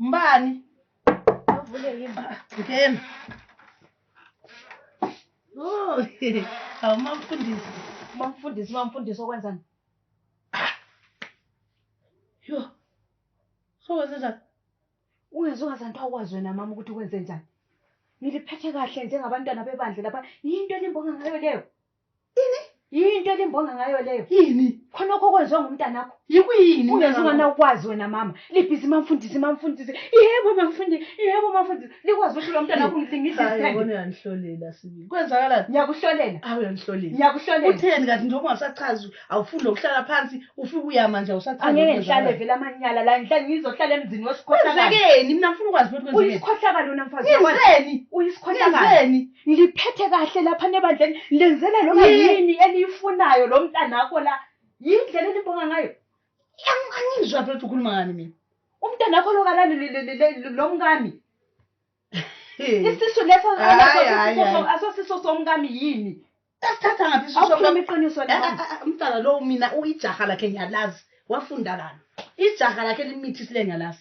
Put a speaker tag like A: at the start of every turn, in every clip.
A: Mbani?
B: Avule yini?
A: Ngena. Oh, awumfundisi.
B: Umfundisi okwenzani?
A: Yo. So wenzenjani?
B: Ungazange awakwazi wena mama ukuthi ukwenze njani. Niliphethe kahle njengabantwana bebandla lapha. Yinto elimbonga ngayo leyo. Yinto elimbonga ngayo leyo.
A: Yini?
B: Khonokho kwenziwa ngumntanakho.
A: Yikuyini?
B: Ungazange ukwazi wena mama. Libhizi mamfundisi. Yebo mamfundisi. Likwazi ukuthi lo mntanakho ngilingise
A: isithembu.
B: isithembu.
A: Uyangihlolela sibili. Kwenzakalani?
B: Ngiyakuhlolela.
A: Uyangihlolela. Utheni kanti njengoba ungasachazi awufuni ukuhlala phansi ufike uyama nje awusachazi.
B: Angeke ngihlale vele amanyala la ngizohlala emzini wesikhohlakala.
A: Kwenzekeni? Mina ngifuna ukwazi ukuthi kwenzekeni.
B: Uyisikhohlakala wena mfazi.
A: Yenzeni?
B: Uyisikhohlakala. Ngiliphethe kahle lapha nebandleni. Lenzela noma yini eliyifunayo lo mntanakho la. Yindlela elimbonga ngayo.
A: Angizwa phela ukhuluma ngani mina.
B: Umntanakho lo kalani lo mngami. Isisu leso asosiso somngami yini?
A: Asithatha ngaphi isisu somngami?
B: Iqiniso la.
A: Umntana lo mina uyijaha lakhe ngiyalazi. Wafunda kana. Ijaha lakhe limithi sile ngiyalazi.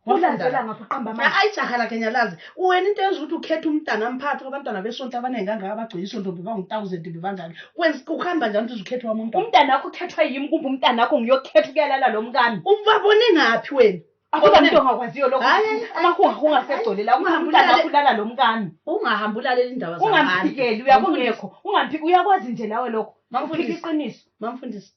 B: Ulandela ngapha qamba manje.
A: Ayijaha lakhe ngiyalazi. Wena into enza ukuthi ukhethe umntana mphathi abantwana besonto abanenge kangaka abagcina isonto bangu1000 bebangani. Kwenza ukuhamba njani ukuthi ukhethe wami umntwana?
B: Umntanakho ukhethwa yimi kumbe umntanakho ngiyokhetha ukuyalala lo mngami.
A: Ubabone ngaphi wena?
B: Akuba umuntu ongakwaziyo lokho. Amahunga asegcolela umntana kulala lo mngami.
A: Ungahamba ulalela indaba
B: zabantu. Ungamphikeli uyabongekho. Ungamphiki uyakwazi nje lawe lokho. Mamfundisi iqiniso.
A: Mamfundisi.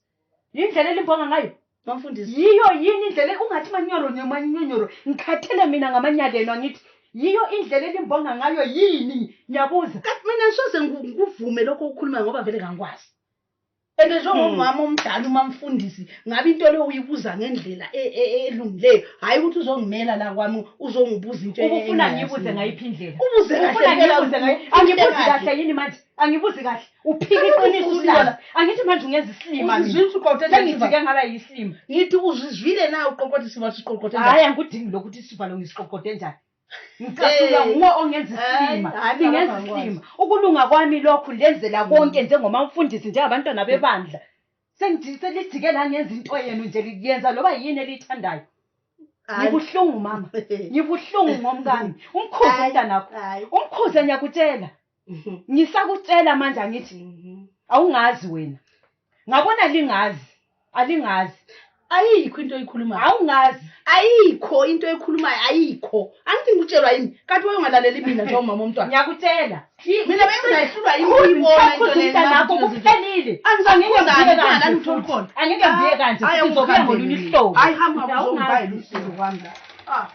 B: Yindlela elimbonga ngayo.
A: Mamfundisi.
B: Yiyo yini indlela ungathi manyoro ngikhathele mina ngamanyalelo ngithi yiyo indlela elimbonga ngayo yini ngiyabuza.
A: Kanti mina ngisoze ngikuvume lokho ukukhuluma ngoba vele ngangikwazi. Ende njengomama omdala umamfundisi ngabe into leyo uyibuza ngendlela elungileyo hayi ukuthi uzongimela la kwami uzongibuza into
B: ubufuna ngibuze ngayiphi indlela.
A: Ubuze kahle
B: angibuzi kahle yini manje angibuzi kahle uphika iqiniso ulala angithi manje ungenza isilima
A: uzizwile uqoqothe
B: ngizike ngaba yisilima
A: ngithi uzizwile na uqoqothe isiba siqoqothe
B: hayi angikudingi lokuthi isivalo ngisiqoqothe njani. Ngicasula nguwe ongenza isilima ngingenza isilima ukulunga kwami lokhu lenzela konke njengoma mfundisi njengabantwana bebandla sengijike la ngenza into yenu nje liyenza loba yini elithandayo. Ngibuhlungu mama ngibuhlungu ngomngami umkhuze umntanakho umkhuze ngiyakutshela ngisakutshela manje angithi awungazi wena ngabona alingazi
A: ayikho into oyikhulumayo
B: awungazi
A: ayikho into oyikhulumayo ayikho angithi ngikutshelwa yini kanti wewe ungalalela mina njengomama omntwana
B: ngiyakutshela
A: mina bengizayihlulwa yini ukuyibona into lena
B: kuphelile angeke ngiye kanje sizobuya ngolunye ihlobo
A: hayi hamba uzongibhayela usizo kwami la